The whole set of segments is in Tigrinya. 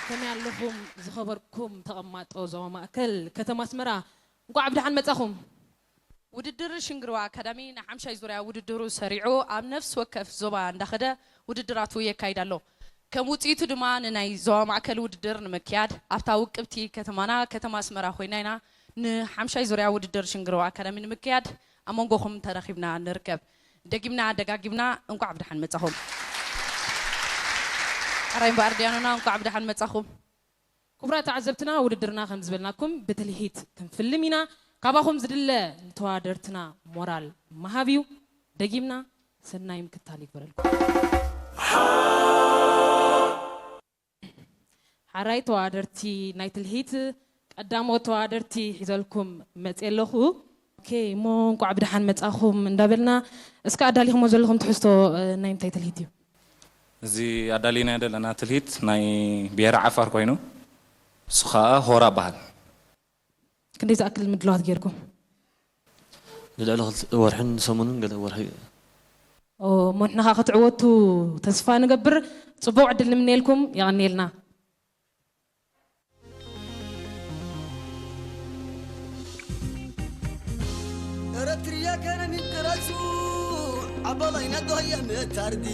ከመይ ኣለኹም ዝኸበርኩም ተቐማጦ ዞባ ማእከል ከተማ ኣስመራ? እንቋዕ ብደሓን መጻኹም። ውድድር ሽንግርዋ ኣካዳሚ ንሓምሻይ ዙርያ ውድድሩ ሰሪዑ ኣብ ነፍሲ ወከፍ ዞባ እንዳኸደ ውድድራቱ የካይድ ኣሎ። ከም ውጽኢቱ ድማ ንናይ ዞባ ማእከል ውድድር ንምክያድ ኣብታ ውቅብቲ ከተማና ከተማ ኣስመራ ኮይና ኢና ንሓምሻይ ዙርያ ውድድር ሽንግርዋ ኣካዳሚ ንምክያድ ኣብ መንጎኹም ተረኺብና ንርከብ። ደጊምና ደጋጊምና እንቋዕ ብደሓን መጻኹም። ሕራይ እምበኣር ዲያኖና እንቋዕ ብደሓን መጻኹም። ክቡራት ተዓዘብትና፣ ውድድርና ከም ዝበልናኩም ብትልሂት ክንፍልም ኢና። ካባኹም ዝድለ ንተወዳደርትና ሞራል ምሃብ እዩ። ደጊምና ሰናይ ምክታል ይግበረልኩም። ሓራይ ተወዳደርቲ ናይ ትልሂት ቀዳሞት ተወዳደርቲ ሒዘልኩም መጽየ ኣለኹ። ኦኬ፣ እሞ እንቋዕ ብደሓን መጻኹም እንዳበልና፣ እስከ ኣዳሊኹሞ ዘለኹም ትሕዝቶ፣ እ፣ ናይ ምንታይ ትልሂት እዩ? እዚ ኣዳሊና ዘለና ትልሂት ናይ ብሄረ ዓፋር ኮይኑ፣ እሱ ኸኣ ሆራ በሃል። ክንደይ ዝኣክል ምድላዋት ጌርኩም? ንልዕሊ ክልተ ወርሕን ሰሙንን ገለ ወርሒ። ኦ፣ እሞ ንሕና ኸኣ ክትዕወቱ ተስፋ ንገብር። ጽቡቕ ዕድል ንምነየልኩም። የቐንየልና። ኤረትርያ ከነ ሚንጥራሱ ዓባላይ ናዶ ሃያ መታርዲ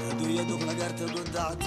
ኣዱ የዱኽ ነገር ተጎዳዕታ።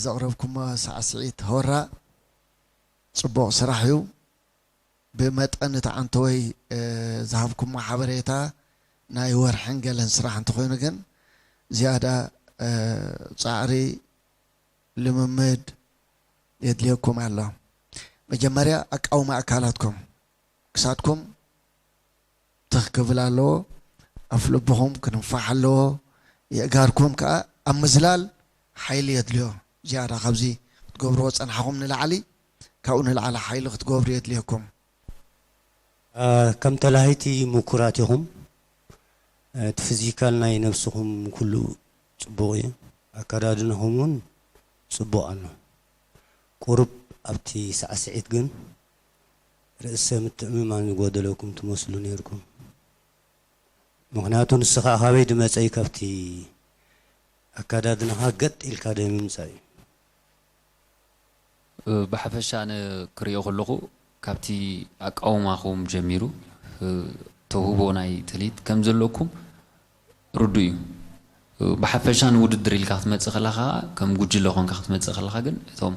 ዘቕረብኩሞ ሳዕስዒት ሆራ ጽቡቕ ስራሕ እዩ። ብመጠን እቲ ዓንተወይ፣ እ፣ ዝሃብኩሞ ሓበሬታ ናይ ወርሕን ገለን ስራሕ እንተኾይኑ ግን ዝያዳ፣ እ፣ ጻዕሪ፣ ልምምድ የድልየኩም ኣሎ። መጀመርያ ኣቃውማ ኣካላትኩም ክሳድኩም ትኽ ክብል ኣለዎ። ኣፍ ልብኹም ክንፋሕ ኣለዎ። የእጋርኩም ከኣ ኣብ ምዝላል ሓይሊ የድልዮ። ዝያዳ ካብዚ ክትገብርዎ ጸንሓኹም ንላዕሊ፣ ካብኡ ንላዕሊ ሓይሊ ክትገብሩ የድልየኩም። አ፣ ከም ተላሃይቲ ምኩራት ኢኹም። እቲ ፊዚካል ናይ ነብስኹም ኩሉ ጽቡቕ እዩ። ኣከዳድናኹም እውን ጽቡቕ ኣሎ። ቁሩብ ኣብቲ ሳዕስዒት ግን ርእሰ ምትእምማን ዝጎደለኩም ትመስሉ ነይርኩም። ምኽንያቱ ንስኻ ካበይ ድመጸይ ካብቲ ኣከዳድናኻ ገጥ ኢልካ ደይ ምምጻእ እዩ። እ፣ ብሓፈሻ ኣነ ክሪኦ ከለኹ ካብቲ ኣቃውማኹም ጀሚሩ፣ እ፣ ተውህቦ ናይ ትልሂት ከም ዘለኩም ርዱእ እዩ። እ፣ ብሓፈሻ ንውድድር ኢልካ ክትመጽእ ከለኻ፣ ከም ጉጅለ ኮንካ ክትመጽእ ከለኻ ግን እቶም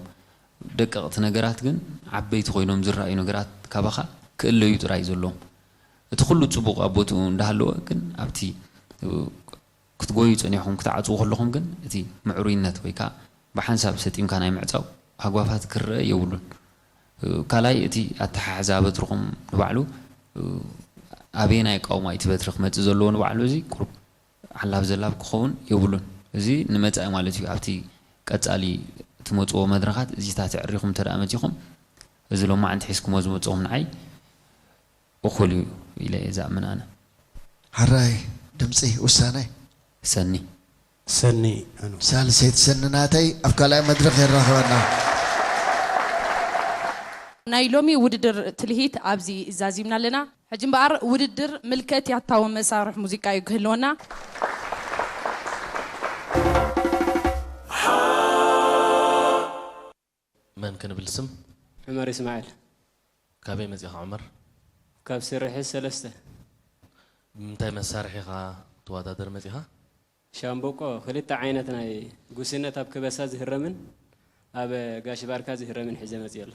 ደቀቕቲ ነገራት ግን ዓበይቲ ኮይኖም ዝረኣዩ ነገራት ካባኻ ክእለዩ ጥራይ እዩ ዘለዎም። እቲ ኩሉ ጽቡቕ ኣብ ቦትኡ እንዳሃለወ ግን ኣብቲ፣ እ፣ ክትጎዩ ጸኒሕኩም ክትዓጽዉ ከለኹም ግን እቲ ምዕሩይነት ወይ ከኣ ብሓንሳብ ሰጢምካ ናይ ምዕጻው ኣግባባት ክረአ የብሉን። እ፣ ካልኣይ እቲ ኣተሓሕዛ በትርኹም ንባዕሉ፣ እ፣ ኣበየናይ ኣቃውማ እዩ እቲ በትሪ ክመጽእ ዘለዎ ንባዕሉ እዚ ቁሩብ ሓላብ ዘላብ ክኸውን የብሉን። እዚ ንመጻኢ ማለት እዩ። ኣብቲ ቀጻሊ ትመፅዎ መድረኻት እዚታት ኣዕሪኹም እንተ ደኣ መፂኹም፣ እዚ ሎማዕንቲ ሒዝኩሞ ዝመፅኹም ንዓይ እኹል እዩ ኢለ እየ ዝኣምን ኣነ። ሕራይ ድምፂ ውሳነ። ሰኒ። ሰኒ ኣኑ ሳልሰይቲ ሰኒ ናተይ ኣብ ካልኣይ መድረኽ የራኽበና። ናይ ሎሚ ውድድር ትልሂት ኣብዚ ዛዚምና ኣለና። ሕጂ እምበኣር ውድድር ምልከት ያታዊ መሳርሒ ሙዚቃ እዩ ክህልወና። መን ክንብል ስም? ዑመር እስማዒል። ካበይ መጺኻ ዑመር? ካብ ስርሒ ሰለስተ። ብምንታይ መሳርሒ ኢኻ ትወዳደር መጺኻ? ሻምበቆ ክልተ ዓይነት ናይ ጉስነት ኣብ ክበሳ ዝህረምን ኣብ ጋሽ ባርካ ዝህረምን ሒዘ መጺእ ኣሎ።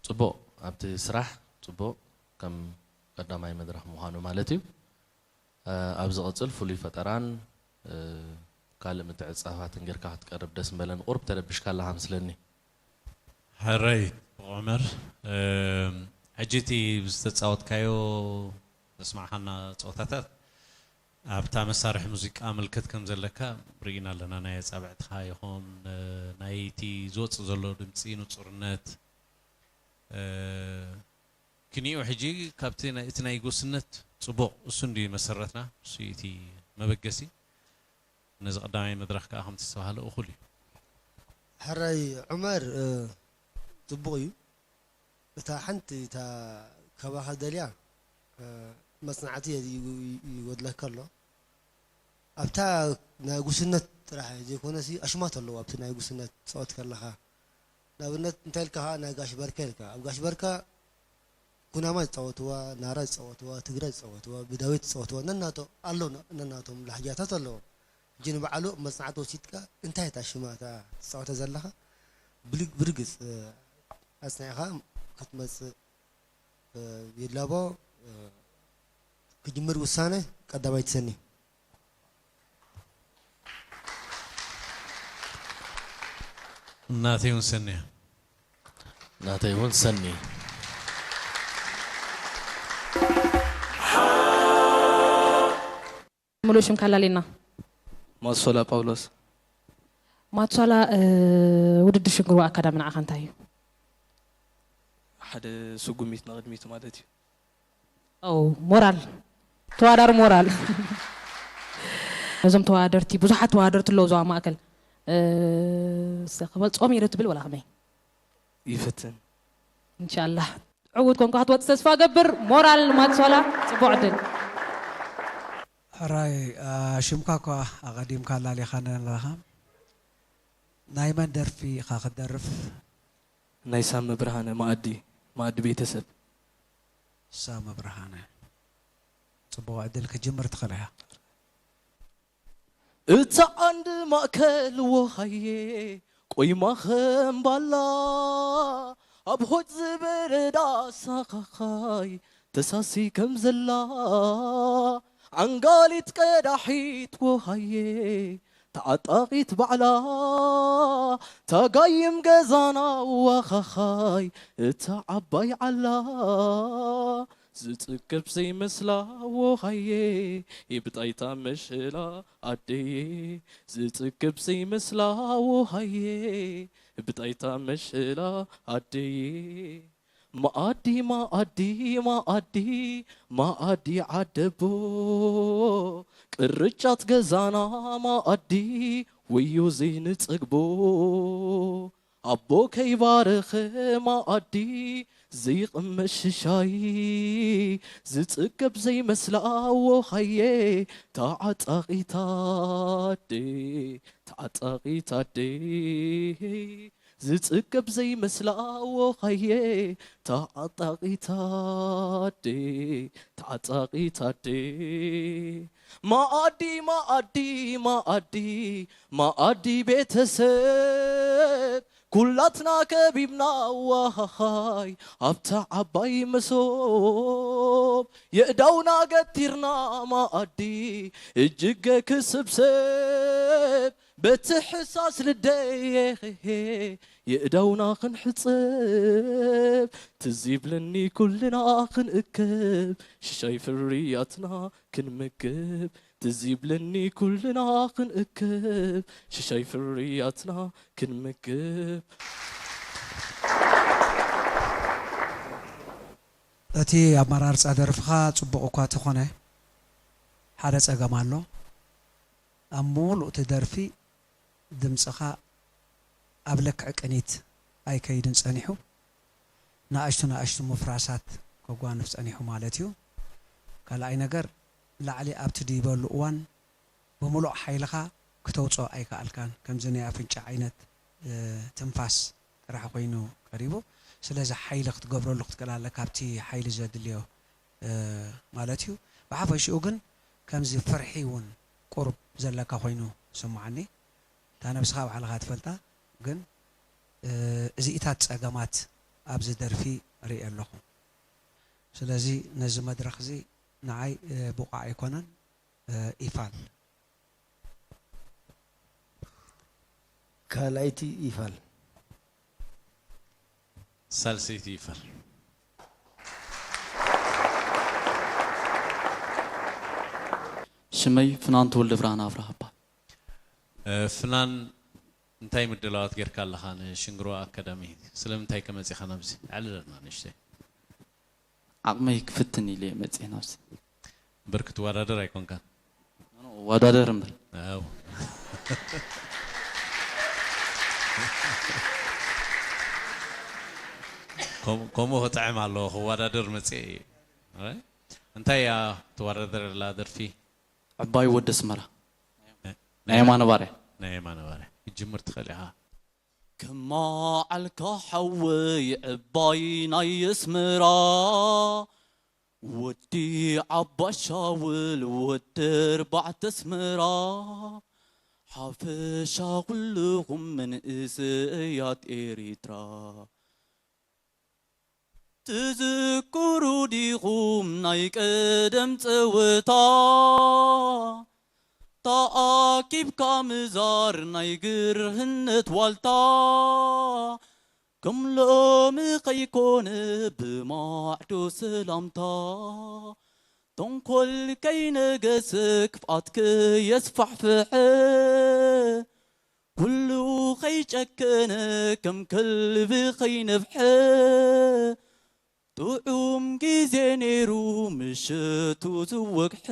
ጽቡቕ፣ ኣብቲ ስራሕ ጽቡቕ፣ ከም ቀዳማይ መድረኽ ምዃኑ ማለት እዩ። ኣብ ዝቕጽል ፍሉይ ፈጠራን ካልእ ምትዕጽጻፋትን ጌርካ ክትቀርብ ደስ ምበለኒ። ቁሩብ ተረቢሽካ ኣለኻ መስለኒ። ሕራይ ጽቡቕ ዑመር። ሕጂ እቲ ዝተጻወትካዮ ዘስማዕኻና ጸወታታት ኣብታ መሳርሒ ሙዚቃ ምልክት ከም ዘለካ ርኢና ኣለና። ናይ ኣጻብዕትኻ ይኹን ናይቲ ዝወጽእ ዘሎ ድምጺ ንጹርነት፣ ክንዩ ሕጂ ካብቲ ናይ እቲ ናይ ጉስነት ጽቡቕ እሱ እንዲ መሰረትና እሱ እቲ መበገሲ ነዚ ቀዳማይ መድረኽ ከኣ ከምቲ ዝተባህለ እኹል እዩ። ሕራይ ዑመር ጽቡቕ እዩ። እታ ሓንቲ እታ ካባኻ ደልያ መጽናዕቲ ይጎድለካ ኣሎ። ኣብታ ናይ ጉስነት ጥራሕ ዘይኮነሲ ኣሽማት ኣለዎ ኣብቲ ናይ ጉስነት ትጻወት ከለኻ ንኣብነት እንታይ ኢልካ ከኣ ናይ ጋሽ በርከ ኢልካ ኣብ ጋሽ በርካ ኩናማ ዝጻወትዋ ናራ ዝጻወትዋ ትግረ ዝጻወትዋ ብዳዊት ዝጻወትዋ ነናቶ ኣሎ ነናቶም ላሕጃታት ኣለዎ ሕጂ ንባዕሉ መጽናዕቲ ወሲድካ እንታይ እታ ሽማ እታ ትጻወተ ዘለኻ ብርግጽ ኣጽኒዕኻ ክትመጽእ ይላቦ ክጅምር ውሳነ ቀዳማይ ትሰኒ ናተይ እውን ሰኒ እያ። ናተይ እውን ሰኒ። ሙሉእ ሽምካ ኣላልየና። ማሶላ ጳውሎስ። ማትሷላ ውድድር ሽንግርዋ ኣካዳሚ ንዓኻ እንታይ እዩ? ሓደ ስጉሚት ንቕድሚት ማለት እዩ። ኦ ሞራል ተዋዳሪ ሞራል ነዞም ተዋደርቲ ብዙሓት ተዋደርቲ ኣለዉ ዞባ ማእከል ክበልፅኦም ኢለ ትብል ወላ ከመይ ይፍትን እንሻላ ዕውት ኮንካ ክትወፅእ ተስፋ ገብር ሞራል ንማትሶላ ፅቡቅ ዕድል ሕራይ ሽምካ እኳ ኣቐዲምካ ኣላሊኻና ኣለኻ ናይ መን ደርፊ ኢኻ ክትደርፍ ናይ ሳሚ ብርሃነ ማኣዲ ማኣዲ ቤተሰብ ሳሚ ብርሃነ ጽቡቕ ዕድል ክትጅምር ትኽእል ኢኻ እታ ዓንዲ ማእከል ወሃየ ቆይማ ኸምባላ ኣብ ሆድ ዝበረዳ ሳኻኻይ ተሳሲ ከም ዘላ ዓንጋሊት ቀዳሒት ወሃየ ተዓጣቒት ባዕላ ታጋይም ገዛና ዋኻኻይ እታ ዓባይ ዓላ ዝጽገብ ዘይመስላ ወሃየ ብጣይታ መሸላ ኣደየ ዝጽገብ ዘይመስላ ወሃየ ብጣይታ መሸላ ኣደየ መኣዲ መኣዲ መኣዲ መኣዲ ዓደቦ ቅርጫት ገዛና መኣዲ ወዮ ዘይንጸግቦ ኣቦ ከይባረኸ መኣዲ ዘይቕመ ሽሻይ ዝጽገብ ዘይመስላ ወሃየ ተዓጣቒት ኣደ ተዓጣቒት ኣደ ዝጽገብ ዘይመስላ ወሃየ ተዓጣቒት ኣደ ተዓጣቒት ኣደ መኣዲ መኣዲ መኣዲ መኣዲ ቤተሰብ ኩላትና ከቢብና ዋሃሃይ ኣብታ ዓባይ መሶብ የእዳውና ገቲርና መኣዲ እጅገ ክስብሰብ በቲ ሕሳስ ልደይ የእዳውና ክንሕጸብ ትዝ ይብለኒ ኩልና ክንእከብ ሽሻይ ፍርያትና ክንምገብ ትዝ ይብለኒ ኩልና ክንእከብ ሽሻይ ፍርያትና ክንምገብ እቲ ኣመራርፃ ደርፍኻ ፅቡቕ እኳ ተኾነ ሓደ ፀገም ኣሎ። ኣብ ሙሉእ እቲ ደርፊ ድምፅኻ ኣብ ልክዕ ቅኒት ኣይከይድን ፀኒሑ፣ ንኣሽቱ ንኣሽቱ ምፍራሳት ከጓንፍ ፀኒሑ ማለት እዩ። ካልኣይ ነገር ላዕሊ ኣብ ትድይበሉ እዋን ብምሉእ ሓይልኻ ክተውፅኦ ኣይከኣልካን። ከምዚ ናይ ኣፍንጫ ዓይነት ትንፋስ ጥራሕ ኮይኑ ቀሪቡ። ስለዚ ሓይሊ ክትገብረሉ ክትክእል ኣለካ፣ ኣብቲ ሓይሊ ዘድልዮ ማለት እዩ። ብሓፈሽኡ ግን ከምዚ ፍርሒ እውን ቁሩብ ዘለካ ኮይኑ ይስምዓኒ። እታ ነብስኻ ባዕልኻ ትፈልጣ፣ ግን እዚኢታት ጸገማት ኣብዚ ደርፊ ርእየ ኣለኹ። ስለዚ ነዚ መድረኽ እዚ ንዓይ ብቑዕ ኣይኮነን። ኢፋል። ካልኣይቲ ኢፋል። ሳልሰይቲ ይፈር። ሽመይ ፍናን ተወልደብርሃን ኣብርሃ እበሃል። ፍናን እንታይ ምድላዋት ጌርካ ኣለኻ ንሽንግሮ ኣካዳሚ? ስለምንታይ ከ መጺኻ ናብዚ? ኣዕልለና ንእሽተይ። ዓቕመይ ክፍትን ኢለ እየ መጺኤ ናብዚ። እምበር ክትወዳደር ኣይኮንካን። እወዳደር እምበር። ኣው። ከም- ከምኡ ክጥዕም ኣለዎ ክወዳደር መጽኤ እዩ። ኣይ? እንታይ እያ ትወዳደር ዘላ ደርፊ? ዕባይ ወዲ ኣስመራ ናይ የማነ ባርያ። ናይ የማነ ባርያ ክትጅምር ትኽእል ኢኻ። ከማዓልካ ሓወይ ዕባይ ናይ ኣስመራ ወዲ ዓባሻውል ወዲ ኣርባዕተ ኣስመራ ሓፈሻ ኩልኹም መንእሰያት ኤሪትራ ትዝክሩ ዲኹም ናይ ቀደም ጸወታ ተኣኪብካ ምዛር ናይ ግርህነት ዋልታ ከም ሎሚ ከይኮነ ብማዕዶ ሰላምታ ተንኮል ከይነገሰ ክፍኣት ከየስፋሕፍሐ ኩሉ ከይጨከነ ከም ከልቢ ከይነብሐ ጥዑም ግዜ ነይሩ ምሸቱ ዝወግሐ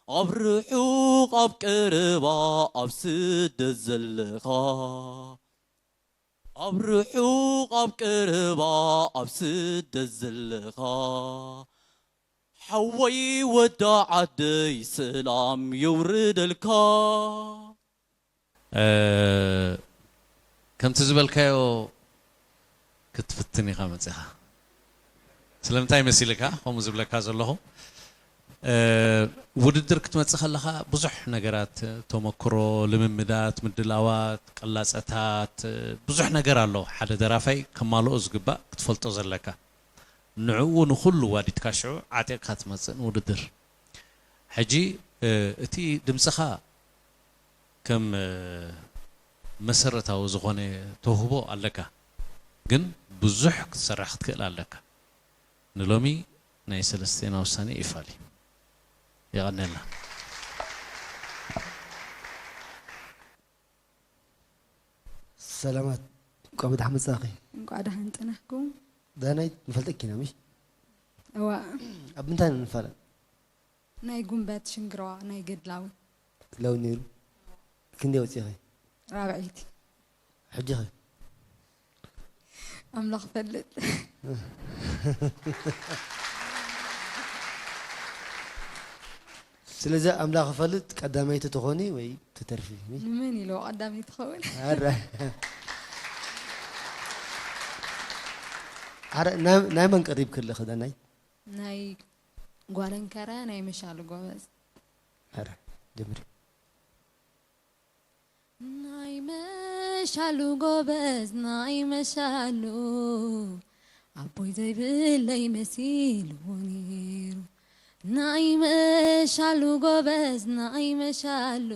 ኣብ ርሑቕ ኣብ ቀረባ ኣብ ስደት ዘለኻ ኣብ ርሑቕ ኣብ ቀረባ ኣብ ስደት ዘለኻ ሓወይ ወዳ ዓደይ ሰላም የውርደልካ። ከምቲ ዝበልካዮ ክትፍትን ኢኻ መጺኻ። ስለምንታይ መሲልካ ከምኡ ዝብለካ ዘለኹ? ውድድር ክትመጽእ ከለኻ ብዙሕ ነገራት፣ ተመክሮ፣ ልምምዳት፣ ምድላዋት፣ ቅላጸታት፣ ብዙሕ ነገር ኣሎ ሓደ ደራፋይ ከማልኦ ዝግባእ ክትፈልጦ ዘለካ። ንዕኡ ንኹሉ ዋዲድካ ሽዑ ዓጢቕካ ትመጽእ ንውድድር። ሕጂ፣ እ፣ እቲ ድምጽኻ ከም፣ እ፣ መሰረታዊ ዝኾነ ተውህቦ ኣለካ፣ ግን ብዙሕ ክትሰርሕ ክትክእል ኣለካ። ንሎሚ ናይ ሰለስቴና ውሳኔ ይፋል እዩ። የቐንየልና። ሰላማት፣ እንኳዕ ብደሓን መጻእኺ። እንኳዕ ደሓን ጸናሕኩም። ዳናይት ንፈልጠኪ ኢና፣ ምሽ? እዋ። ኣብ ምንታይ ኢና ንፋለጥ? ናይ ጉንበት ሽንግረዋ ናይ ገድላዊ። ገድላዊ ነይሩ። ክንደይ ወጺእኺ? ራብዐይቲ። ሕጂ ኸ? ኣምላኽ ፈልጥ። ስለዚ ኣምላኽ ፈልጥ ቀዳመይቲ ትኾኒ ወይ ትተርፊ? ንመን ኢሎ ቀዳመይቲ ትኸውን? ኣረ። ኣረ፣ ናይ፣ ናይ መን ቀሪብኪ ኣለኺ ዳናይት? ናይ ጓለንከረ ናይ መሻሉ ጎበዝ። ኣረ፣ ጀምሪ። ናይ መሻሉ ጎበዝ፣ ናይ መሻሉ ኣቦይ ዘይብለይ መሲልዎ ነይሩ። ናይ መሻሉ ጎበዝ፣ ናይ መሻሉ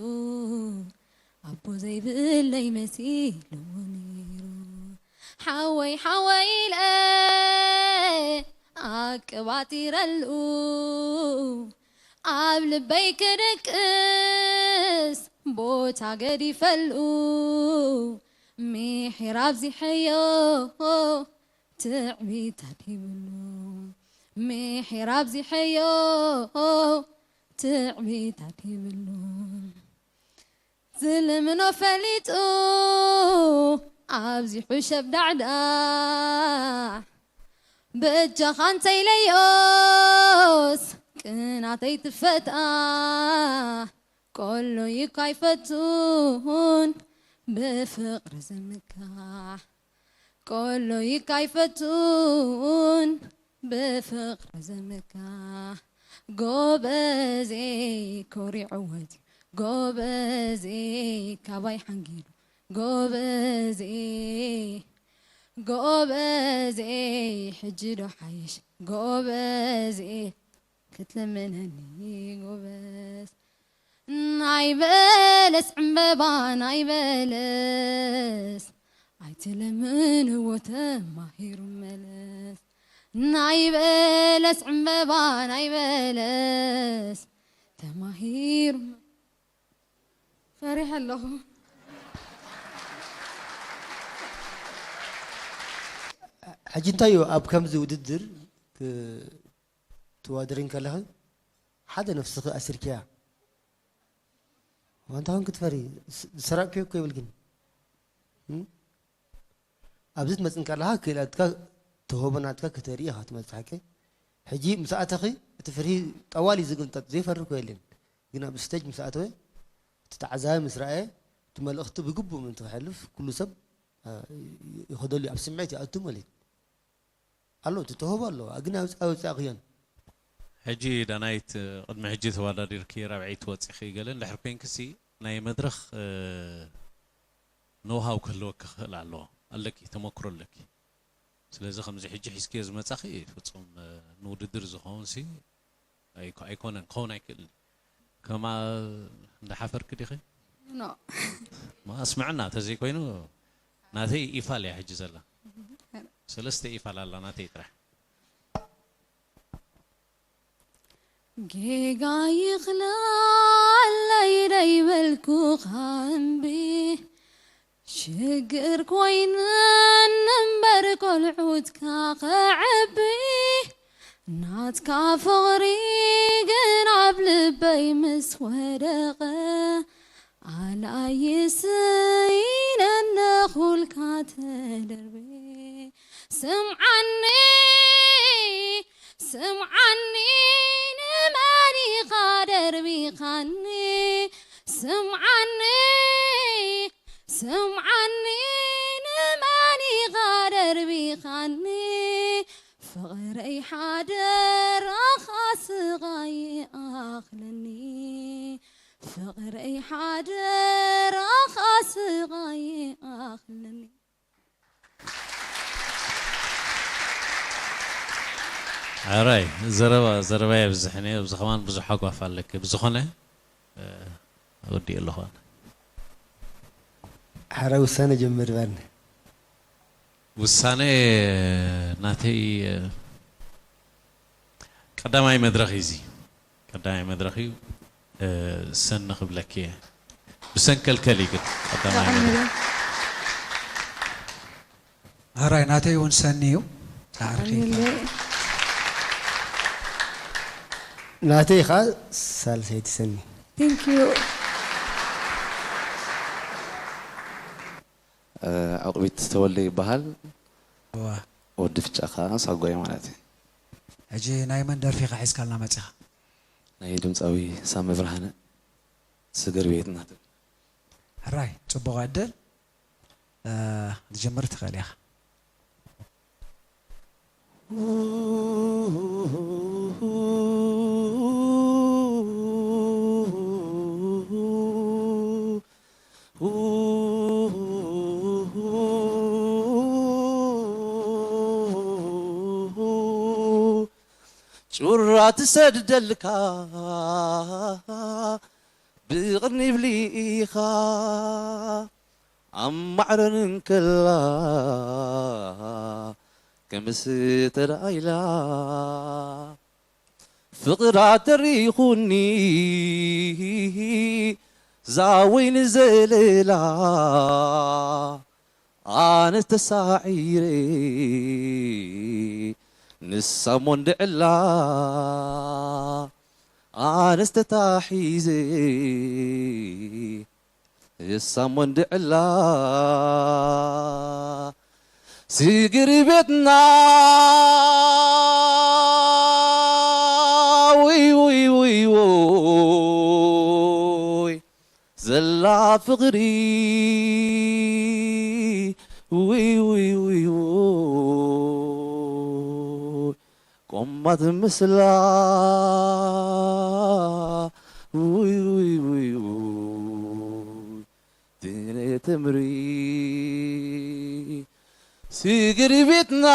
ኣቦ ዘይብለይ መሲልዎ ነይሩ። ሓወይ፣ ሓወይ ኢለ ኣቀባጢረሉ፣ ኣብ ልበይ ክድቅስ ቦታ ገዲፈሉ፣ ምሒር ኣብዚሐዮ ትዕቢት ኣድሂብሉ፣ ምሒር ኣብዚሐዮ ትዕቢት ኣድሂብሉ። ዝልምኖ ፈሊጡ ኣብዚሑ ሸብዳዕዳዕ፣ በጃኻ እንተይለዮስ ቅናተይ ትፈትኣ። ቆሎ ይካ ኣይፈቱን ብፍቕሪ ዘምካሕ፣ ቆሎ ይካ ኣይፈቱን ብፍቕሪ ዘምካሕ። ጎበዜ ኮሪዑ ወፂኡ፣ ጎበዜ ካባይ ሓንጊዱ፣ ጎበዜ፣ ጎበዜ፣ ሕጂ ዶ ሓይሽ፣ ጎበዜ፣ ክትልምነኒ፣ ጎበዝ። ናይ በለስ ዕምበባ፣ ናይ በለስ፣ ኣይትለምንዎ፣ ተማሂሩ መለስ። ናይ በለስ ዕምበባ፣ ናይ በለስ፣ ተማሂሩ መ-፣ ፈሪሐ ኣለኹ። ሕጂ እንታይ እዩ ኣብ ከምዚ ውድድር ክ-፣ ትዋደሪ እንከለኺ ሓደ ነፍስኺ ኣሲርክያ። ዋንታ ኹን ክትፈሪ፣ ስ-፣ ዝሰረቕክዮ እኮ የብልክን። እም? ኣብዚ ትመጽእ እንከለኻ ክእለትካ፣ ተውህቦ ናትካ ክተርኢ ኢኻ ትመጽእ፣ ሓቂ። ሕጂ ምስ ኣተኺ እቲ ፍርሂ ጠዋል እዩ ዝግንጠጥ፣ ዘይፈሪ እኮ የለን። ግን ኣብ ስቴጅ ምስ ኣተወ፣ እቲ ተዓዛቢ ምስ ረኣየ፣ እቲ መልእኽቲ ብግቡእ ምእንቲ ከሕልፍ፣ ኩሉ ሰብ፣ እ፣ ይኸደሉ እዩ፣ ኣብ ስምዒት ይኣቱ ማለት እዩ። ኣሎ፣ እቲ ተውህቦ ኣሎ፣ ግን ኣውጽ-፣ ኣውጻእኽዮን። ሕጂ ዳናይት፣ ቅድሚ ሕጂ ተወዳዲርኪ ራብዐይቲ ወጺኺ ገለ እንድሕር ኮይንክሲ ናይ መድረኽ፣ እ፣ ኖውሃው ክህልወኪ ክኽእል ኣለዎ። ኣለኪ፣ ተመክሮ ኣለኪ። ስለዚ ከምዚ ሕጂ ሒዝክዮ ዝመጻኺ ፍጹም፣ እ፣ ንውድድር ዝኸውንሲ ኣይኮ-፣ ኣይኮነን፣ ክኸውን ኣይክእልን። ከማ እንዳሓፈርኪ ዲኺ? ኖ። ማ ኣስምዕና፣ ተዘይኮይኑ ናተይ ኢፋል እያ ሕጂ ዘላ። ሰለስተ ኢፋል ኣላ ናተይ ጥራሕ። ጌጋ ይኽላለይ ደይበልኩኻ እምቢ፣ ሽግር ኮይነን እምበር ቆልዑትካ ከዕቢ፣ ናትካ ፍቕሪ ግን ኣብ ልበይ ምስ ወደቐ፣ ኣላይስይነነ ኩልካ ተደርቤ። ስምዓኒ፣ ስምዓኒ፣ ንመን ኢኻ ደርቢኻኒ? ስምዓኒ፣ ስምዓኒ፣ ንመን ኢኻ ደርቢኻኒ? ፍቕረይ ሓደራኻ ስቓይ ኣኽለኒ፣ ፍቕረይ ሓደራኻ ስቓይ ኣኽለኒ። ሕራይ ዘረባ ዘረባ የብዝሕኒ ኣብዚ ከማን ብዙሕ ሓጓፍ ኣለኪ ብዝኾነ ወዲእ ኣለኹ ኣነ። ሕራይ ውሳነ ጀምር ባኒ። ውሳነ ናተይ ቀዳማይ መድረኽ እዩ እዚ ቀዳማይ መድረኽ እዩ። ሰኒ ክብለኪ እየ ብሰንከልከል እዩ ግን ቀዳማይ መድረኽ። ሕራይ ናተይ እውን ሰኒ እዩ። ፃዕሪ ከይካ ናተይ ከዓ ሳልሰይቲ ሰኒ። Thank you። ዕቁቢት ተወልደ ይበሃል። እዋ ወዲ ፍጫ ከዓ ሳጓይ ማለት እዩ። ሕጂ ናይ መን ደርፊ ኢኻ ሒዝካልና መፂኻ? ናይ ድምፃዊ ሳሚ ብርሃነ ስግር ቤትና ትብል። ሕራይ ፅቡቕ ዕድል። ክትጅምር ትኽእል ኢኻ። ጩራ ትሰድደልካ ብቕኒብ ልኢኻ ኣብ ማዕረን እንከላ ከምስ ተራኢላ ፍቕራ ተሪኹኒ ዛወይን ዘለላ ኣነስ ተሳዒረ ንሳ እሞ እንድዕላ ኣነስ ተታሒዘ ንሳ እሞ እንድዕላ ስግር ቤትና ውይ ውይ ውይ ውይ ዘላ ፍቕሪ ውይ ውይ ውይ ውይ ቆማት ምስላ ውይ ውይ ውይ ውይ ድነ ተምሪ ስግር ቤትና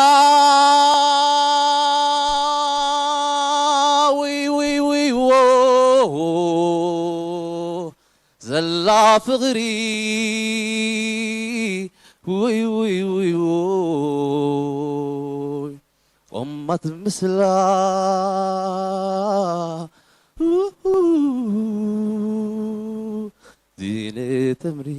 ውይ ውይ ውይ ዎ ዘላ ፍቕሪ ውይ ውይ ውይ ውይ ቆማት ምስላ ዚነ ተምሪ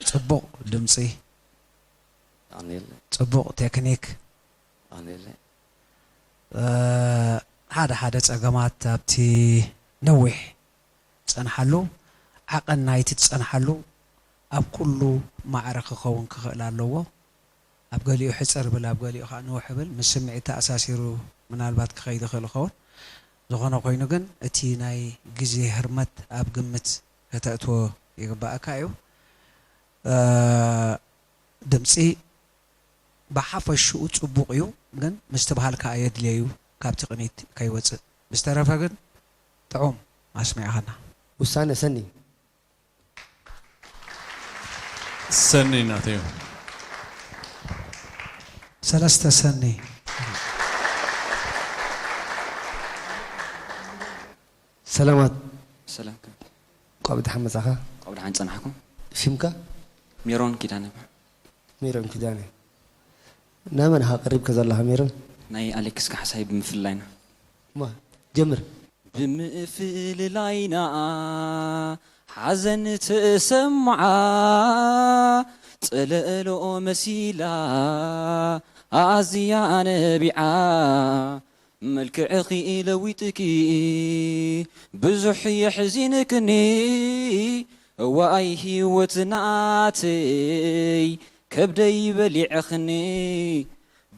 ጽቡቕ ድምጺ፣ ኣኔለ ጽቡቕ ቴክኒክ። ኣኔለ ሓደ ሓደ ጸገማት ኣብቲ ነዊሕ ጸንሓሉ ዓቐን ናይቲ ትጸንሓሉ ኣብ ኩሉ ማዕረ ክኸውን ክኽእል ኣለዎ። ኣብ ገሊኡ ሕጽር ብል ኣብ ገሊኡ ከዓ ንውሕ ብል ምስ ስምዒት ተኣሳሲሩ ምናልባት ክኸይድ ይኽእል ይኸውን። ዝኾነ ኮይኑ ግን እቲ ናይ ግዜ ህርመት ኣብ ግምት ከተእትዎ ይግባኣካ እዩ። ድምጺ ብሓፈሽኡ ጽቡቕ እዩ፣ ግን ምስትብሃል ከኣ የድልዮ እዩ ካብቲ ቅኒት ከይወጽእ። ብዝተረፈ ግን ጥዑም ኣስሚዕኻና። ውሳነ ሰኒ። ሰኒ ናተዩ። ሰለስተ ሰኒ። ሰላማት ሰላም ከ ቋብ ደሓን መጻኻ። ቋብ ደሓን ጸናሕኩም። ሽምካ ሜሮን ኪዳነ ይበሃል። ሜሮን ኪዳነ። ናመን ኢኻ ቀሪብካ ዘለኻ ሜሮን? ናይ ኣሌክስ ካሕሳይ ብምፍልላይና። እማ ጀምር። ብምፍልላይና ሓዘን ተሰምዓ፣ ጸለእሎ መሲላ ኣዝያ ነቢዓ። መልክዕኺ ለዊጥኪ ብዙሕ የሕዚንክኒ፣ እዋይ ህይወት ናተይ ከብደይ በሊዕኽኒ።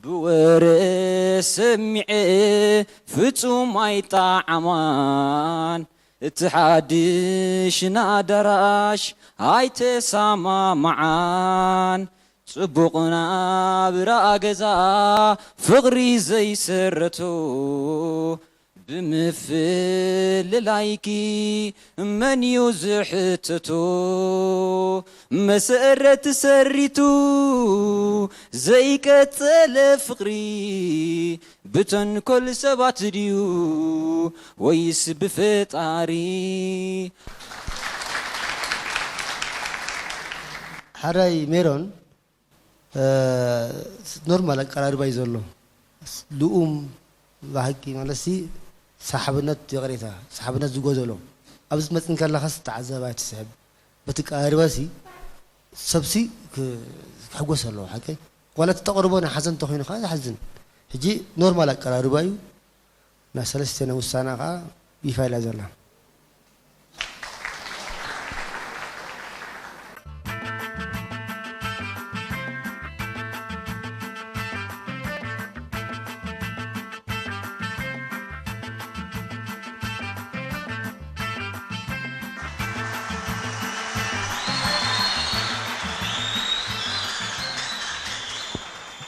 ብወረ ሰሚዐ ፍጹም ኣይጠዓማን፣ እቲ ሓድሽ ናዳራሽ ኣይተሰማምዓን። ጽቡቕ ናብራ ገዛ ፍቕሪ ዘይሰረቶ፣ ብምፍልላይኪ መን እዩ ዝሕተቶ? መሰረት ሰሪቱ ዘይቀጸለ ፍቕሪ ብተንኮል ሰባት ድዩ ወይስ ብፈጣሪ? ሓራይ ሜሮን ኖርማል ኣቀራርባ እዩ ዘሎ። ልኡም ብሓቂ ማለት ሲ ሰሓብነት፣ ይቕሬታ፣ ሰሓብነት ዝጎደሎ። ኣብዚ ትመጽእ እንከለኻስ ተዓዛቢ ኣይትስሕብ። በቲ ኣቀራርባ ሲ ሰብሲ ክሕጎስ ኣለዎ ሓቀይ። ዋላ እቲ ተቕርቦ ናይ ሓዘን እንተኾይኑ ከዓ ዝሓዝን። ሕጂ ኖርማል ኣቀራርባ እዩ። ናይ ሰለስቴና ውሳና ከዓ ይፋ ኢላ ዘላ።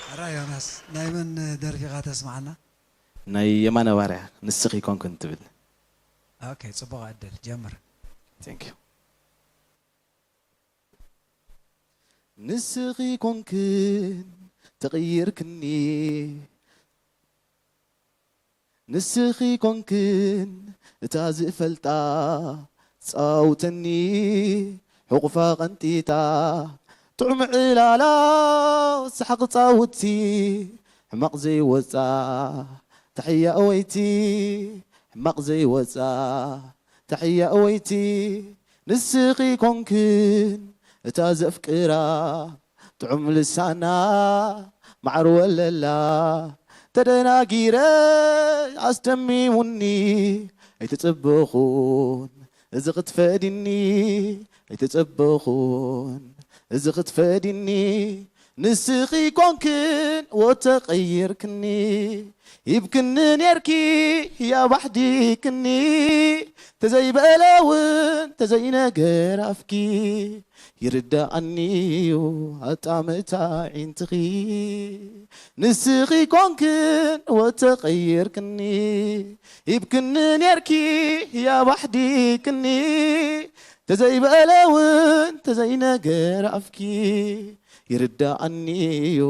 ሕራይ ዮናስ፣ ናይ መን ደርፊ ኢኻ ተስምዓና? ናይ የማነ ባርያ ንስኺ ኮንክን ትብል። ኦኬ፣ ጽቡቕ ዕድል፣ ጀምር። Thank you። ንስኺ ኮንክን ተቐይርክኒ፣ ንስኺ ኮንክን እታ ዝፈልጣ፣ ጻውተኒ ሕቑፋ ቀንጢጣ፣ ጥዑም ዕላላ ሰሓቕ ጻውቲ፣ ሕማቕ ዘይወጻ ታሕያ ወይቲ፣ ሕማቕ ዘይወጻ ታሕያ ወይቲ፣ ንስኺ ኮንክን እታ ዘፍቅራ፣ ጥዑም ልሳና ማዕር ወለላ፣ ተደናጊረ ኣስደሚሙኒ፣ ኣይተጸበኹን እዚ ክትፈዲኒ፣ ኣይተጸበኹን እዚ ክትፈዲኒ፣ ንስኺ ኮንክን ወተቐይርክኒ፣ ሂብክኒ ኔርኪ ያባሕዲክኒ፣ ተዘይበለ እውን ተዘይነገር ኣፍኪ፣ ይርዳኣኒ እዩ ኣጣምታ ዒንትኺ። ንስኺ ኮንክን ወተቐይርክኒ፣ ሂብክኒ ኔርኪ ያባሕዲክኒ፣ ተዘይበለ እውን ተዘይነገር ኣፍኪ፣ ይርዳኣኒ እዩ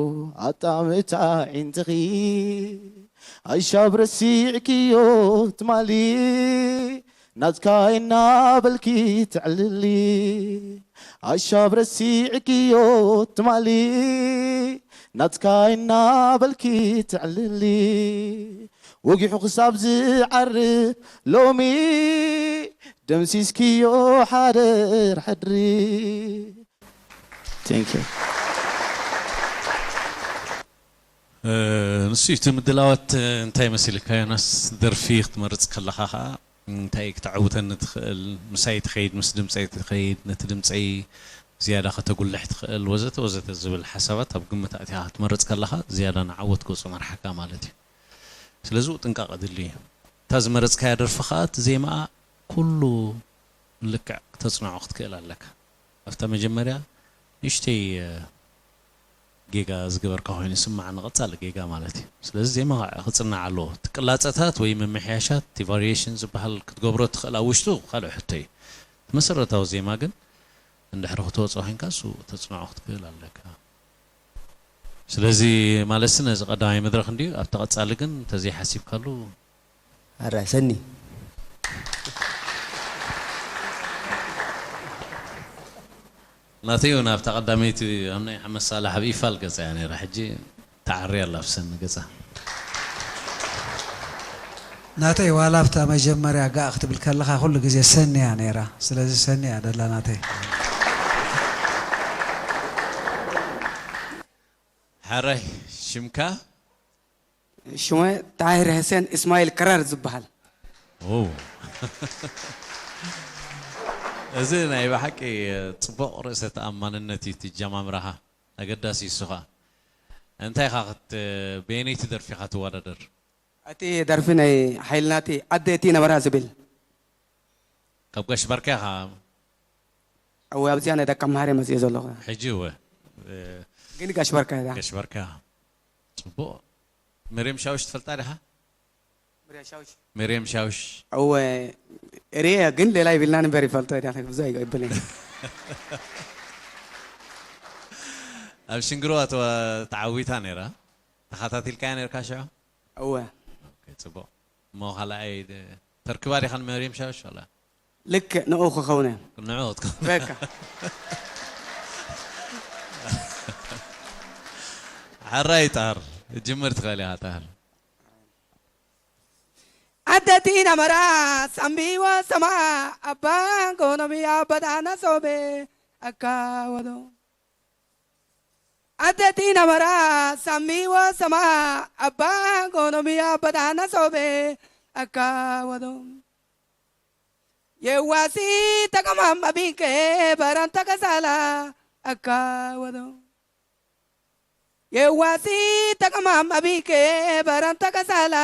ኣጣምታ ዒንትኺ። ኣሻብ ረሲዕክዮ ትማሊ፣ ናትካ እናበልኪ ትዕልሊ። ኣሻብ ረሲዕክዮ ትማሊ፣ ናትካ እናበልኪ ትዕልሊ። ወጊሑ ክሳብ ዝዓርብ ሎሚ፣ ደምሲስክዮ ሓደር ሕድሪ። Thank you። ንሱ እቲ ምድላዋት እንታይ መሲልካ ዮናስ? ደርፊ ክትመርጽ ከለኻ ኸዓ እንታይ ክተዕውተኒ ትኽእል? ምሳይ ትኸይድ፣ ምስ ድምጸይ ትኸይድ፣ ነቲ ድምጸይ ዝያዳ ከተጉልሕ ትኽእል ወዘተ ወዘተ ዝብል ሓሳባት ኣብ ግምት ኣእቲኻ ክትመርጽ ከለኻ ዝያዳ ንዓወት ገጹ መርሓካ ማለት እዩ። ስለዚ ጥንቃቐ ኣድሊ እዩ። እታ ዝመረጽካያ ደርፊ ኸኣ እቲ ዜማኣ ኩሉ ልክዕ ክተጽንዖ ክትክእል ኣለካ። ኣብታ መጀመርያ ንእሽተይ ጌጋ ዝገበርካ ኮይኑ ይስማዓኒ፣ ቀጻሊ ጌጋ ማለት እዩ። ስለዚ ዜማ ክጽናዕ ኣለዎ። እቲ ቅላጸታት ወይ ምምሕያሻት፣ እቲ ቫሪዬሽን ዝበሃል ክትገብሮ ትኽእል ኣብ ውሽጡ ካልእ ሕቶ እዩ። እቲ መሰረታዊ ዜማ ግን እንድሕሪ ክትወጽኦ ኮይንካ እሱ ተጽንዖ ክትክእል ኣለካ። ስለዚ ማለትሲ ነዚ ቀዳማይ መድረኽ እንድዩ፣ ኣብቲ ቀጻሊ ግን እንተዘይሓሲብካሉ ኣራ ሰኒ ናተይ እውን ኣብታ ቀዳመይቲ ኣብ ናይ ሓመድ ሳላሕ ኣብ ኢፋል ገጻ እያ ነይራ። ሕጂ ተዓርያ ኣላ ኣብ ሰኒ ገጻ። ናተይ ዋላ ኣብታ መጀመርያ ጋእ ክትብል ከለኻ ኩሉ ግዜ ሰኒ እያ ነይራ። ስለዚ ሰኒ እያ ደላ ናተይ። ሓራይ ሽምካ? ሽመ ጣሂር ሕሴን እስማኤል ክራር ዝበሃል። እዚ ናይ ብሓቂ ጽቡቕ ርእሰ ተኣማንነት እዩ እቲ ኣጀማምራኻ። ኣገዳሲ እዩ እሱ ኸኣ። እንታይ ኢኻ ክት በየነይቲ ደርፊ ኢኻ ትወዳደር? እቲ ደርፊ ናይ ሓይልናቲ ኣደ እቲ ነበራ ዝብል። ካብ ጋሽ ባርካ ኢኻ? እወ ኣብዚኣ ናይ ደቃ መሃሪ መፅእ ዘለኹ። ሕጂ እወ። ግን ጋሽ ባርካ ኢኻ? ጋሽ ባርካ። ጽቡቕ። መርየም ሻውሽ ትፈልጣ ዲኻ? መርየም ሻውሽ። እወ፣ ርየ ግን ሌላ ይብልና ንበር ይፈልጦ እያ፣ ብዙ ኣይብልን። ኣብ ሽንግርዋ ተዋ-፣ ተዓዊታ ነይራ። ተኸታቲልካያ ነይርካ ሽዑ? እወ። ኦኬ፣ ጽቡቕ። እሞ ካልኣይ ደ-፣ ተርክባ ዲኻ ንመርየም ሻውሽ ዋላ? ልክዕ ንኡ ክኸውን እየ። ንዑ ክትከ-፣ በቃ። ሕራይ ጣር፣ ጅምር ትኽእል ኢኻ ጣር። ኣደቲ ነመራ ሳምቢዎ ሰማ ኣባ ጎኖሚ ኣባዳና ሶቤ ኣካ ወዶ። ኣደቲ ነመራ ሳምቢዎ ሰማ ኣባ ጎኖሚ ኣባዳና ሶቤ ኣካ ወዶ። የዋሲ ተቀማም ኣቢንከ በረን ተከሳላ ኣካ ወዶ። የዋሲ ተቀማም ኣቢንከ በረን ተከሳላ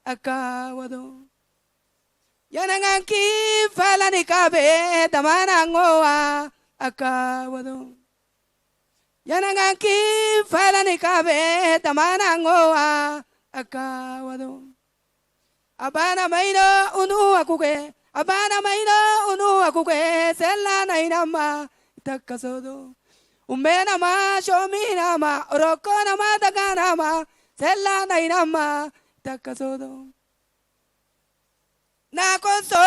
ኣካ ወዶ። የነጋንኪ ፈለኒ ካቤ ደማናንጎዋ ኣካ ወዶ። የነጋንኪ ፈለኒ ካቤ ደማናንጎዋ ኣካ ወዶ። Abana maino unu akuke, abana maino unu akuke, sella nainama itakasodo. Umena ma, shomina ma, oroko nama, dagana ma, sella nainama itakasodo. Nakoso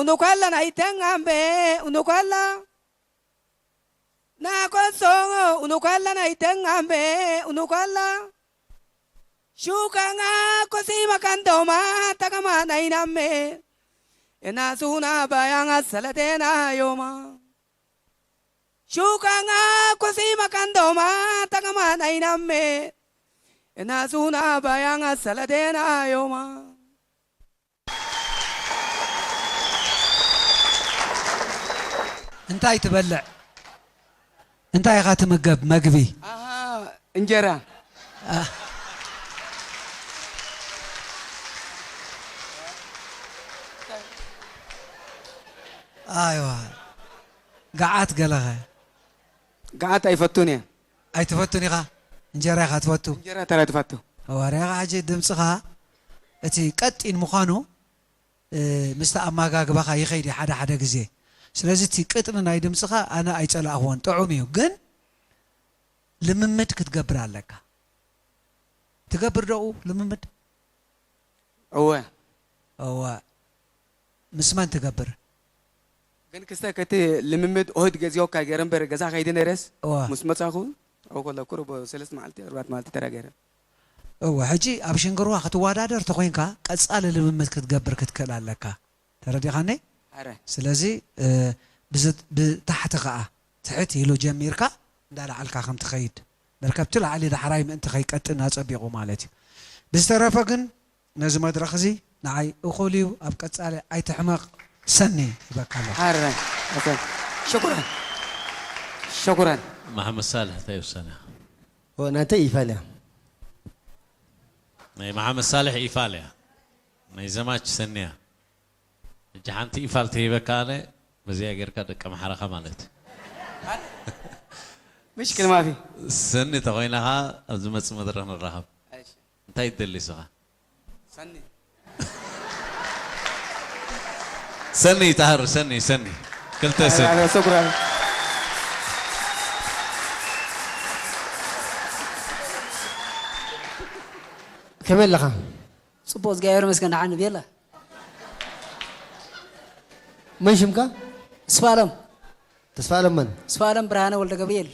unukwala naitengambe unukwala. Nakoso unukwala naitengambe unukwala. Shukanga kosima kandoma takama nainame. Ena suna bayanga salatena yoma. Shukanga kosima kandoma takama nainame. Ena suna bayanga salatena yoma. እንታይ ትበልዕ? እንታይ ኢኻ ትምገብ መግቢ? ኣሃ፣ እንጀራ። ኣይዋ፣ ገዓት ገለኸ? ገዓት ኣይፈቱን እየ። ኣይትፈቱን ኢኻ? እንጀራ ኢኻ ትፈቱ? እንጀራ ተራ ትፈቱ። ዋርያኻ ሕጂ ድምፅኻ እቲ ቀጢን ምዃኑ ምስቲ ኣመጋግባኻ ይኸይድ እዩ ሓደ ሓደ ግዜ። ስለዚ እቲ ቅጥኒ ናይ ድምፅኻ ኣነ ኣይፀላእኽዎን፣ ጥዑም እዩ። ግን ልምምድ ክትገብር ኣለካ። ትገብር ዶ ልምምድ? እወ። እወ። ምስ መን ትገብር? ግን ክስተ ከቲ ልምምድ ኦህድ ገዚኦካ ገይረ እምበር ገዛ ከይደ ነይረስ እወ። ምስ መጻኹ ኣብኡ ከሎ ቁሩብ ሰለስተ መዓልቲ ኣርባዕተ መዓልቲ ተራ ገይረ። እወ፣ ሕጂ ኣብ ሽንግርዋ ክትወዳደር ተኾይንካ ቀጻሊ ልምምድ ክትገብር ክትክእል ኣለካ። ተረዲኻኒ? ኣረ። ስለዚ እ፣ ብዝ- ብታሕቲ ከኣ ትሕት ኢሉ ጀሚርካ እንዳለዓልካ ከም ትኸይድ መርከብቲ ላዕሊ ዳሕራይ ምእንቲ ከይቀጥን ኣጸቢቑ ማለት እዩ። ብዝተረፈ ግን ነዚ መድረኽ እዚ ንዓይ እኹል እዩ፣ ኣብ ቀጻሊ ኣይትሕመቕ ሰኒ ይበካ ኣለኹ። ሓረ ኣሰ ሽኩራን ሽኩራን። መሓመድ ሳልሕ እንታይ ውሳነ? ናተይ ኢፋል እያ። ናይ መሓመድ ሳልሕ ኢፋል እያ። ናይ ዘማች ሰኒ እያ። ሕጂ ሓንቲ ኢፋል ተሂበካ ኣነ በዚኣ ጌርካ ደቂ ኣምሓራኻ ማለት እዩ። ምሽክል ማፊ። ሰኒ ተኾይና ኸዓ ኣብ ዝመጽእ መድረኽ ንራኸብ። እንታይ ትደሊ ንስኻ? ሰኒ። ሰኒ ይጠሃር፣ ሰኒ፣ ሰኒ። ክልተ ሰኒ። ሰጉራል። ከመይ ኣለኻ? ጽቡቕ እግዚኣብሔር ይመስገን ደሓን ቤላ። መን ሽምካ? ተስፋ ኣለም። ተስፋ ኣለም መን? ተስፋ ኣለም ብርሃነ ወልደ ገብርኤል።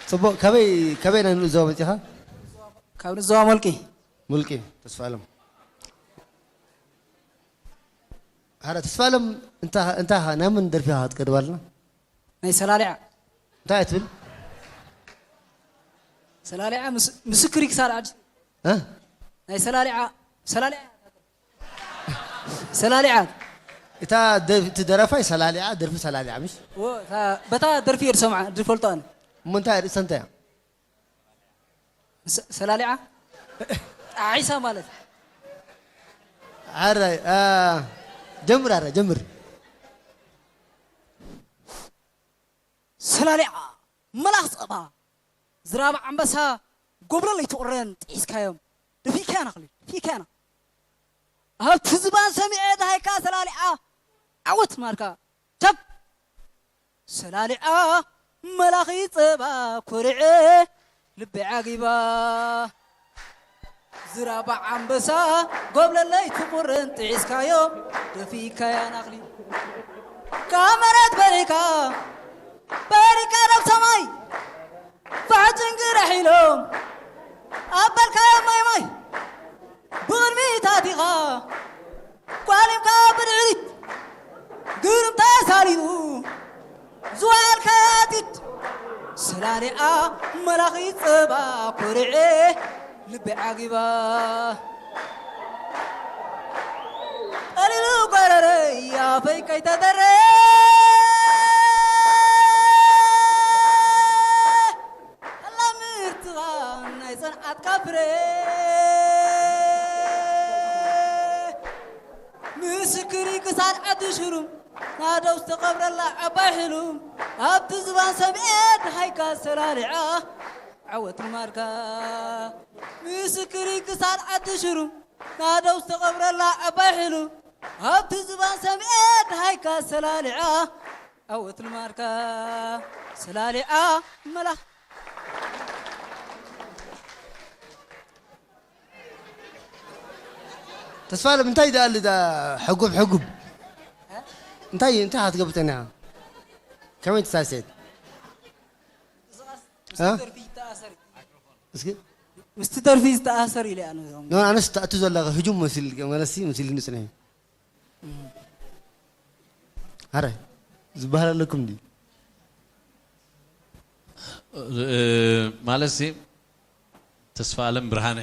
ጽቡቕ። ካበይ ካበይ ናይ ንእዞ መጺኻ? ካብ ንዞባ ሞልቂ። ሙልቂ ተስፋ ኣለም። ኣረ ተስፋ ኣለም እንታ እንታ ናይ መን ደርፊ ኢኻ ክትቀድባልና? ናይ ሰላሊዓ። እንታይ ትብል? ሰላሊዓ ምስክር ይክሳር ዓድ። እ? ናይ ሰላሊዓ ሰላሊዓ ሰላሊዓ እታ ደ- እቲ ደረፋይ ሰላሊዓ ደርፊ ሰላሊዓ ምሽ? ወ- እታ- በታ ደርፊ እየ ዝሰምዓ ዝፈልጦ ኣነ። እሞ እንታይ ርእሰ እንታይ እያ? ሰ- ሰላሊዓ ጣዒሳ ማለት ኣረ አ፣ ጀምር ኣረ ጀምር። ሰላሊዓ መላኽ ጸባ ዝራብ ዓንበሳ ጎብለል ኣይትቑረን ጥሒስካዮም ደፊእካ ፊካና ክልል ፊካና ኣብቲ ዝባን ሰሚዐ ደሃይካ ሰላሊዓ ዓወት ማርካ ቸብ ሰላሊዓ መላኺ ጸባ ኮሪዐ ልበይ ዓጊባ ዝራባ ዓንበሳ ጎብለለይ ትቑርን ጥዒስካዮ ደፊካያ ናኽሊ ካብ መሬት በሪካ በሪካ ናብ ሰማይ ፋሕ ጭንግራሕ ኢሎም ኣበልካዮ ማይ ማይ ብቕድሚት ኣቲኻ ጓሊምካ ብድሕሪት ግርምታ ሳሊጡ ዝወዓልካያ ጢድ ሰላሊዓ መላኺ ጸባ ኮሪዐ ልበይ ዓጊባ ቀሊሉ ጎረረይ ኣፈይ ከይተደረ ኣላ ምህርትኻ ናይ ጽንዓትካ ፍረ ምስክር ክሳድ ዓዲ ሽሩም ናደው ዝተቐብረላ ዓባይ ሕሉም ኣብቲ ዝባን ሰሚዐ ደሃይካ ሰላሊዓ ዓወት ንማርካ ምስክር ክሳድ ዓዲ ሽሩም ናደው ዝተቐብረላ ዓባይ ሕሉም ኣብቲ ዝባን ሰሚዐ ደሃይካ ሰላሊዓ ዓወት ንማርካ ሰላሊዓ መላ ተስፋለም እንታይ ደኣሊ ዳ ሕጉብ ሕጉብ እንታይ እንታይ ሃትገብተና ከመይ ተሳሰት እ እስኪ ምስቲ ደርፊ ዝተኣሰር ኢለ ኣነ ኖ ኣነስ ተኣቱ ዘለኻ ህጁም መሲል መለሲ መሲል ንጽነ ኣረ ዝበሃል ኣለኩም ድዩ ማለት ሲ ተስፋ ኣለም ብርሃነ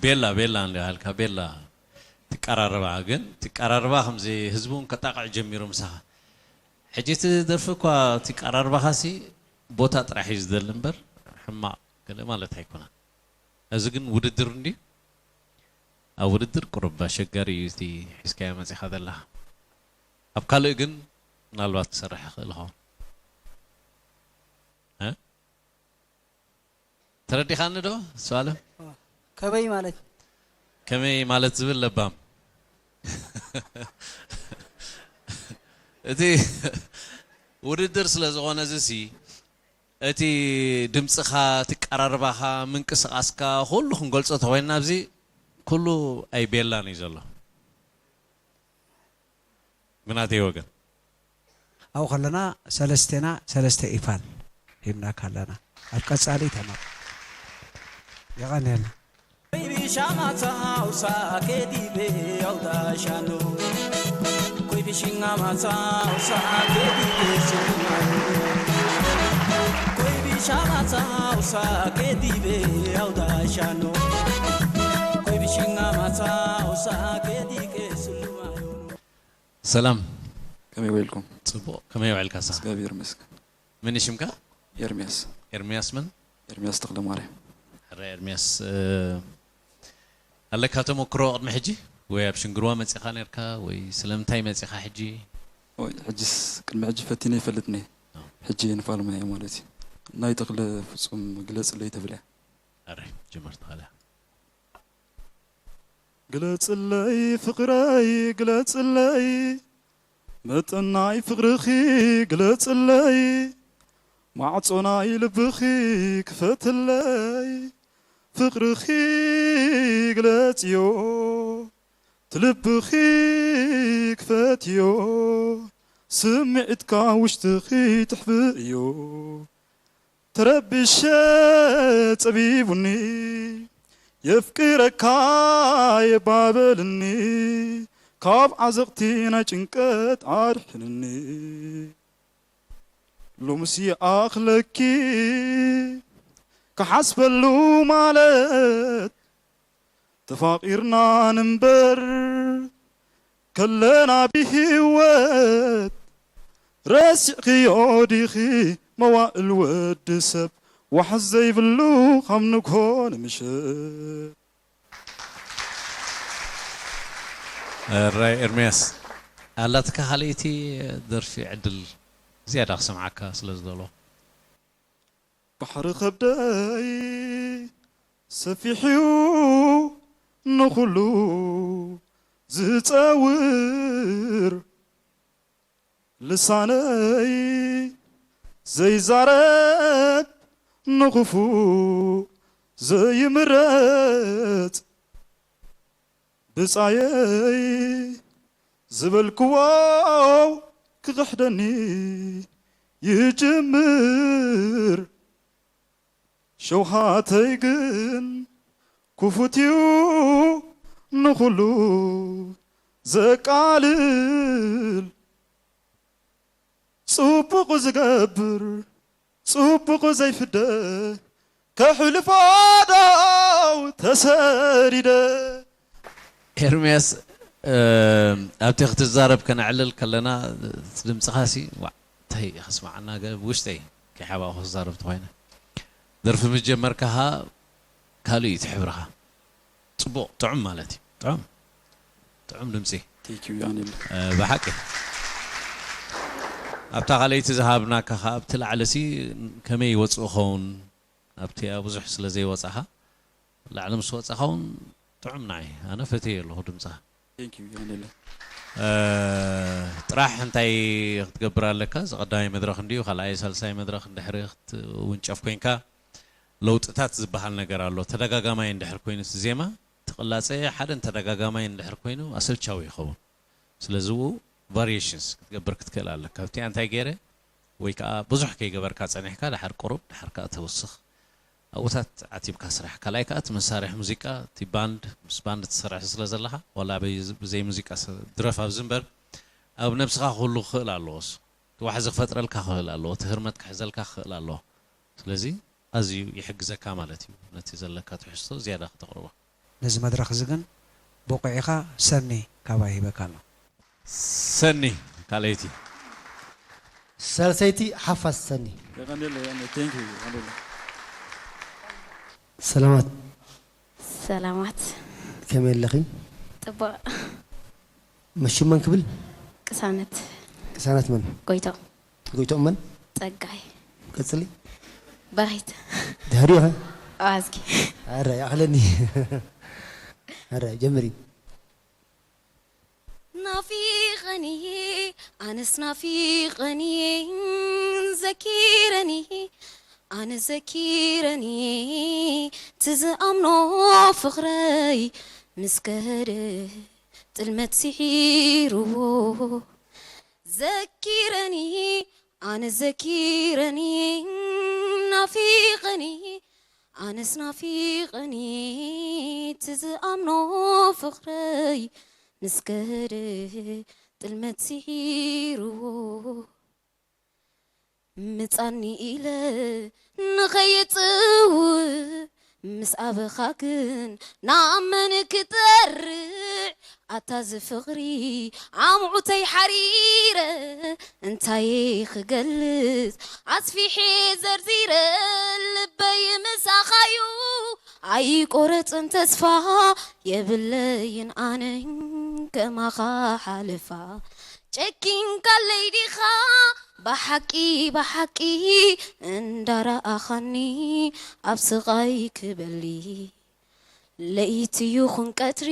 ቤላ ቤላ እንዳሃልካ ቤላ ትቀራረባ ግን ትቀራረባ ከምዚ ህዝቡ እውን ከጣቅዕ ጀሚሩ ምሳኻ ሕጂ እቲ ደርፊ እኳ እቲ ቀራርባኻ ሲ ቦታ ጥራሕ እዩ ዝደሊ እምበር ሕማቕ ገለ ማለት ኣይኮነን እዚ ግን ውድድር እንድዩ ኣብ ውድድር ቁሩብ ኣሸጋሪ እዩ እቲ ሒዝካዮ መፂኻ ዘለኻ ኣብ ካልእ ግን ምናልባት ክሰርሕ ይኽእል ይኸውን ተረዲኻኒ ዶ? ሰዋለ ከበይ ማለት ከመይ ማለት ዝብል ለባም እቲ ውድድር ስለ ዝኾነ እዚ ሲ እቲ ድምፅኻ እቲ ቀራርባኻ ምንቅስቃስካ ኩሉ ክንገልፆ ተኮይንና ኣብዚ ኩሉ ኣይቤላን እዩ ዘሎ ብናተይ ወገን ኣብኡ ከለና ሰለስቴና ሰለስተ ኢፋል ሂብናካ ኣለና ኣብ ቀፃሊ ተማ የቐንየልና Koy bishama tsa usa ke dibe auda shano. Koy bishinga matsa usa ke dibe shino. Koy bishama tsa usa ke dibe auda shano. Koy bishinga matsa usa ke dike suluma yono. ሰላም ከመይ ውዒልኩም? ጽቡቕ ከመይ ውዒልካ ንስኻ? እግዚኣብሔር ይመስገን። መን እዩ ሽምካ? ኤርምያስ። ኤርምያስ መን? ኤርምያስ ተኽለማርያም። ሕረ ኤርምያስ ኣለካ ተመክሮ ቅድሚ ሕጂ ወይ ኣብ ሽንግርዋ መጺኻ ነርካ ወይ ስለምንታይ መጺኻ ሕጂ? ኦይ ሕጅስ ቅድሚ ሕጂ ፈቲነ ይፈልጥኒ ሕጂ ንፋልማ እየ ማለት እዩ። ናይ ተኽለ ፍጹም ግለጽለይ ተብለ። ኣረ ጀመር ተኽለ። ግለጽለይ ፍቕረይ ግለጽለይ መጠን ናይ ፍቕርኺ ግለጽለይ ማዕጾ ናይ ልብኺ ክፈትለይ ፍቕርኺ ግለጽዮ ትልብኺ ክፈትዮ ስምዒትካ ውሽጥኺ ትሕብእዮ ተረቢሸ ጸቢቡኒ የፍቅረካ የባበልኒ ካብ ዓዘቕቲ ናይ ጭንቀት ኣድሕንኒ ሎምስ ይኣኽለኪ ክሓስበሉ ማለት ተፋቒርና ንንበር ከለና ብህይወት ረሲዕኽዮ ዲኺ መዋእል ወዲ ሰብ ዋሕስ ዘይብሉ ካብ ንግሆ ንምሸት ራይ ኤርምያስ ኣላትካ ካልኣይቲ ደርፊ ዕድል ዝያዳ ክሰምዓካ ስለ ዝደሎ ባሕሪ ከብደይ ሰፊሕዩ ንኹሉ ዝጸውር፣ ልሳነይ ዘይዛረብ፣ ንኽፉእ ዘይምረጽ፣ ብጻየይ ዝበልክዎ ክኽሕደኒ ይጅምር። ሸውሃተይ ግን ክፉት'ዩ ንኹሉ ዘቃልል፣ ጽቡቕ ዝገብር ጽቡቕ ዘይፍደ፣ ከሕልፎ ዳው ተሰዲደ። ኤርምያስ፣ ኣብቲ ክትዛረብ ከነዕልል ከለና፣ ድምፅኻሲ ዋዕ እንታይ ከስምዓና፣ ገ ብውሽጠይ ከይሓባእኹ ክዛረብ ተኾይነ፣ ደርፊ ምስ ጀመርካ ኸዓ ካልእ እዩ እቲ ሕብርኻ። ፅቡቕ፣ ጥዑም ማለት እዩ። ጥዑም፣ ጥዑም ድምፂ። Thank you ኣነ። ብሓቂ ኣብታ ካልኣይቲ ዝሃብናካ ኸዓ ኣብቲ ላዕሊ ሲ ከመይ ይወፅእ ኸውን? ኣብቲኣ ብዙሕ ስለ ዘይወፃኻ ላዕሊ ምስ ወፃኻ እውን ጥዑም ንዓይ፣ ኣነ ፈትየ ኣለኹ ድምፅኻ። Thank you ኣነ። ጥራሕ እንታይ ክትገብር ኣለካ? እዚ ቀዳማይ መድረኽ እንድዩ፣ ካልኣይ ሳልሳይ መድረኽ እንድሕሪ ክትውንጨፍ ኮይንካ ለውጥታት ዝበሃል ነገር ኣሎ። ተደጋጋማይ እንድሕር ኮይኑ እቲ ዜማ፣ እቲ ቅላፀ ሓደን ተደጋጋማይ እንድሕር ኮይኑ ኣሰልቻዊ ይኸውን። ስለዚ ኡ ቫሪዬሽንስ ክትገብር ክትክእል ኣለካ። ኣብቲኣ እንታይ ገይረ ወይ ከዓ ብዙሕ ከይገበርካ ፀኒሕካ ድሓር ቁሩብ ድሓር ከዓ ተወስኽ ኣብኡታት ዓቲብካ ስራሕ። ካልኣይ ከዓ እቲ መሳርሒ ሙዚቃ እቲ ባንድ ምስ ባንድ ትሰርሕ ስለ ዘለኻ ዋላ ብዘይ ሙዚቃ ድረፍ ኣብዚ እምበር ኣብ ነብስኻ ክህሉ ክኽእል ኣለዎ። እቲ ዋሕዚ ክፈጥረልካ ክኽእል ኣለዎ። እቲ ህርመት ክሕዘልካ ክኽእል ኣለዎ። ስለዚ ኣዝዩ ይሕግዘካ ማለት እዩ። ነቲ ዘለካ ትሕዝቶ ዝያዳ ክተቕርቦ። ነዚ መድረኽ እዚ ግን ብቑዕ ኢኻ ሰኒ ካባይ ሂበካ ኣሎ። ሰኒ ካልኣይቲ። ሳልሰይቲ ሓፋስ ሰኒ። የቐንየለይ ኣነ። Thank you ኣሉላ። ሰላማት ሰላማት ከመይ ኣለኺ? ጽቡቕ መሽም መን ክብል? ቅሳነት ቅሳነት መን? ጎይቶም ጎይቶም መን? ጸጋይ ቀጽሊ። በሪት ድሕሪኡ ኸ? ኣዋዝጊ ኣረ ይኣኽለኒ። ኣረ ጀምሪ። ናፊቐኒ ኣነስ ናፊቐኒ ዘኪረኒ ኣነ ዘኪረኒ ትዝኣምኖ ፍቕረይ ምስ ከደ ጥልመት ስሒርዎ ዘኪረኒ ኣነ ዘኪረኒ ናፊቐኒ ኣነስ ናፊቐኒ ትዝኣምኖ ፍቕረይ ምስ ከደ ጥልመት ስዒርዎ ምጻኒ ኢለ ንኸይጽውዕ ምስ ኣበኻ ግን ንኣመን ክጠርዕ ኣታ ዝፍቕሪ ኣምዑተይ ሓሪረ እንታይ ክገልጽ ኣስፊሐ ዘርዚረ ልበይ ምሳኻዩ ኣይቆረጽን ተስፋ የብለይን ኣነን ከማኻ ሓለፋ ጨኪንካለይ ዲኻ ብሓቂ ብሓቂ እንዳረኣኻኒ ኣብ ስቓይ ክበሊ ለይቲ ይኹን ቀትሪ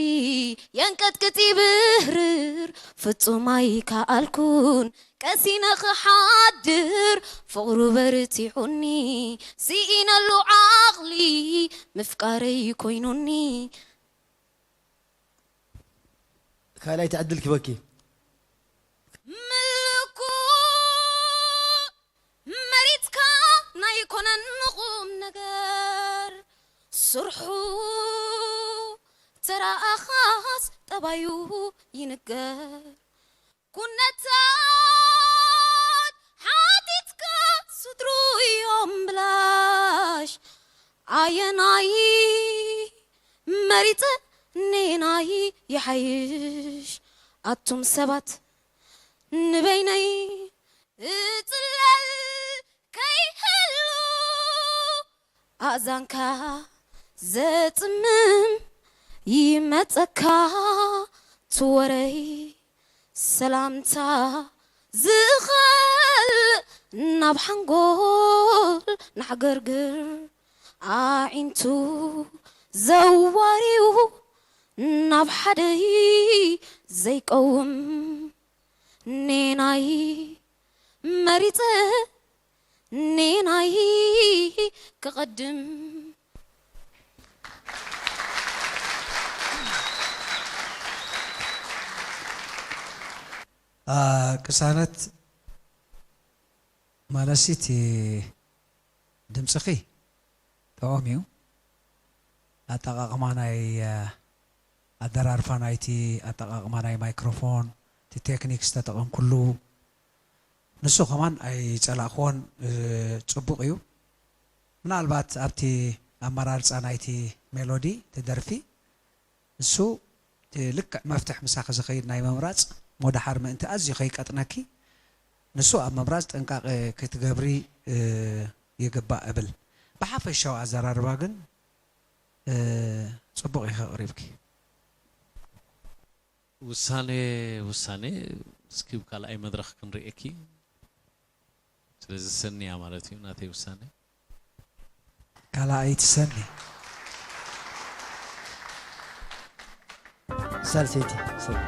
የንቀጥቅጥ ይብህርር ፍጹም ኣይከኣልኩን ቀሲነ ክሓድር ፍቕሩ በርቲዑኒ ስኢነሉ ዓቕሊ ምፍቃረይ ኮይኑኒ ካልኣይቲ ዕድል ክበኪ ምልኩዕ መሪጽካ ናይ ኮነን ንቑም ነገር ስርሑ ተረኣኻስ ጠባዩ ይንገር ኩነታት ሓቲትካ ስድሩ እዮም ብላሽ ኣየናይ መሪጸ ነየናይ ይሓይሽ ኣቱም ሰባት ንበይነይ እጽለል ከይህሉ ኣእዛንካ ዘጽምም ይመጸካ ትወረይ ሰላምታ ዝኸል ናብ ሓንጎል ናዕገርግር ኣዒንቱ ዘዋሪው ናብ ሓደይ ዘይቀውም ኔናይ መሪጸ ኔናይ ክቐድም። ቅሳነት ማለሲ እቲ ድምፅኺ ጥዑም እዩ። ኣጠቓቕማ ናይ ኣደራርፋ ናይቲ ኣጠቓቕማ ናይ ማይክሮፎን እቲ ቴክኒክ ዝተጠቐምኩሉ ንሱ ከማን ኣይፀላእክዎን ፅቡቕ እዩ። ምናልባት ኣብቲ ኣመራርፃ ናይቲ ሜሎዲ እቲ ደርፊ ንሱ እቲ ልክዕ መፍትሕ ምሳኺ ዝኸይድ ናይ ምምራፅ ሞደሓር ምእንቲ ኣዝዩ ከይቀጥነኪ ንሱ ኣብ ምምራፅ ጥንቃቐ ክትገብሪ ይግባእ እብል። ብሓፈሻዊ ኣዘራርባ ግን ፅቡቕ ኢኺ ኣቕሪብኪ። ውሳኔ ውሳኔ እስኪ ካልኣይ መድረኽ ክንርእየኪ። ስለዚ ሰኒ እያ ማለት እዩ ናተይ ውሳኔ። ካልኣይቲ ሰኒ ሳልሰይቲ ሰኒ